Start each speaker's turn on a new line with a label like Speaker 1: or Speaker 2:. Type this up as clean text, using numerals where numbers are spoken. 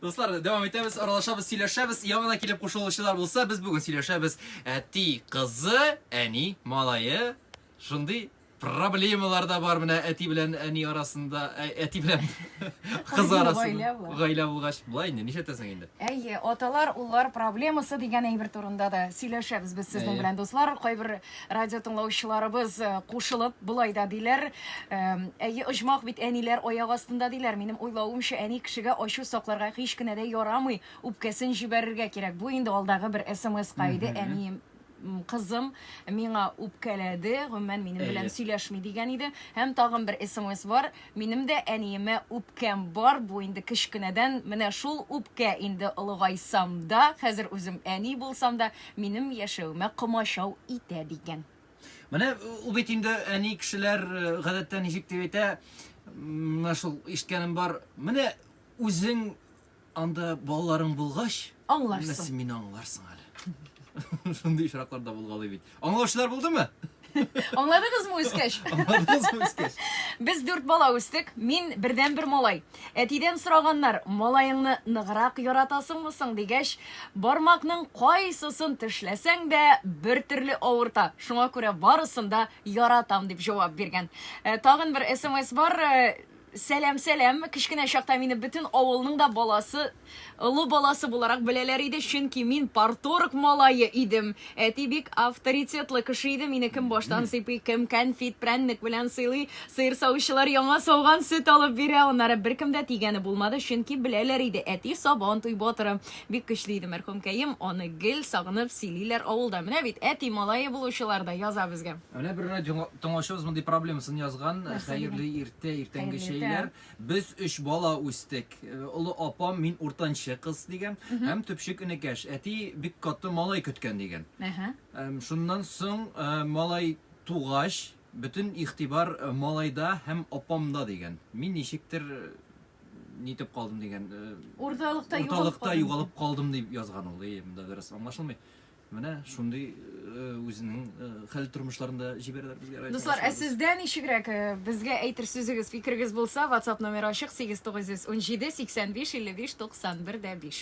Speaker 1: Дуслар, дәвам итәбез, аралашабыз, сөйләшәбез. Яңа килеп кушылучылар булса, без бүген сөйләшәбез. Әти кызы, әни малае. Шундый проблемалар да бар менә әти белән әни арасында, әти белән кыз арасында. Гаилә булгач, болай инде нишләтәсең инде?
Speaker 2: Әйе, аталар, уллар проблемасы дигән әйбер турында да сөйләшәбез без сезнең белән, дуслар. Кайбер радио тыңлаучыларыбыз э, кушылып болай да диләр. Әйе, оҗмах бит әниләр аяк астында диләр. Минем уйлавымча, әни кешегә ачу сакларга һич кенә дә ярамый, үпкәсен җибәрергә кирәк. Бу инде алдагы бер СМС-ка иде. Әнием кызым миңа үпкәләде, гомумән минем белән сөйләшми дигән иде. Һәм тагын бер СМС бар. Минем дә әниемә үпкәм бар, бу инде кечкенәдән. Менә шул үпкә инде олыгайсам да, хәзер үзем әни булсам да, минем яшәвемә комачау итә дигән.
Speaker 1: Менә ул бит инде әни кешеләр э, гадәттә ничек дип әйтә, менә шул ишеткәнем бар. Менә үзең Анда балаларың булгач,
Speaker 2: аңларсың.
Speaker 1: Менә син мине аңларсың әле. Шундый очраклар да булгалый бит. Аңлаучылар булдымы?
Speaker 2: Аңладыгызмы үскәч?
Speaker 1: Аңладыгызмы үскәч?
Speaker 2: Без дүрт бала үстек. Мин бердәнбер малай. Әтидән сораганнар, малаеңны ныграк яратасыңмы соң дигәч, бармакның кайсысын тешләсәң дә бер төрле авырта. Шуңа күрә барысын да яратам дип җавап биргән. Э, тагын бер смс бар. Э, Сәлам, сәлам. Кечкенә чакта мине бөтен авылның да баласы, олы баласы буларак беләләр иде, чөнки мин парторг малае идем. Әти бик авторитетлы кеше иде, мине кем баштан сыйпый, кем кәнфит, прәннек белән сыйлый, сыер савучылар яңа сауган сөт алып бирә, аннары беркем дә тигәне булмады, чөнки беләләр иде, әти Сабан туй батыры. Бик көчле иде мәрхүмкәем, аны гел сагынып сөйлиләр авылда. Менә бит әти малае булучылар да яза безгә.
Speaker 1: Ә менә бер радио тыңлаучыбыз мондый проблемасын язган. Хәерле иртә, иртәнге чәйләр. Без өч бала үстек. Э, олы апам, мин уртанчы кыз дигән, һәм төпчек энекәш. Әти бик каты малай көткән дигән. Шуннан соң э, малай тугач, бөтен игътибар э, малайда һәм апамда дигән. Мин ничектер нитеп калдым дигән.
Speaker 2: Урталыкта
Speaker 1: югалып, югалып калдым дип язган ул. Монда дөрес аңлашылмый. Менә шундый үзенең хәл тормышларында җибәрәләр безгә.
Speaker 2: Дуслар, ә сездә ничегрәк? Безгә әйтер сүзегез, фикерегез булса, WhatsApp номеры ачык 8917 85 55 91 дә 5.